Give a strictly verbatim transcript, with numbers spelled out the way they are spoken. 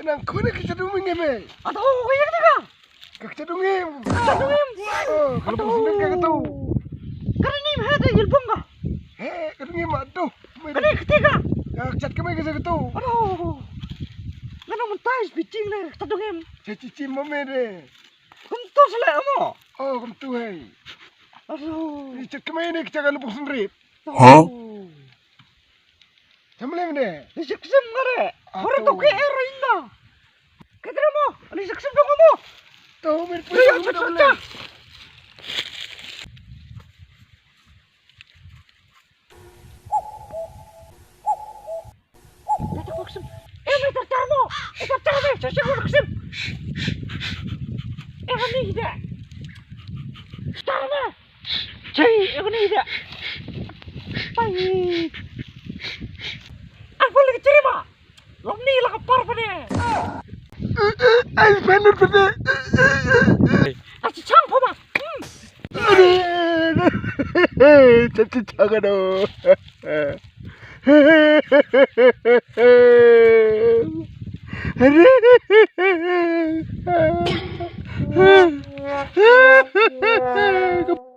Nang khun ka kjat dungim me. Ato, ka ïa ka. Ka kjat dungim. Kjat dungim. Oh, ka la bung sendit ka katu. Ka dungim he da yilbung ka. He, ka dungim ato. Ka dei kti ka. Ka kjat ka me ka katu. Ato. Ngano mentai speaking le kjat dungim. Che chi chi ma me de. Kumtu sele mo. Oh, kumtu he. Ato. Ni chet ka me ni kjat ka la bung sendit. Huh? Chamlem de. Ni siksim ngare. Hore to ke ero inda. Kedra mo. Ni siksim dong mo. To mir pu. Ni siksim dong. Ni siksim. Eh, ni tartar mo. Eh, tartar mo. Siksim mo siksim. Eh, ni de. Tartar mo. Chai, aku ni dah. Pai. Apa lagi cerita? Lom ni lah kepar pada. Ai, bener pada. Aci chang poma. Aduh. Caci chang aduh. Aduh.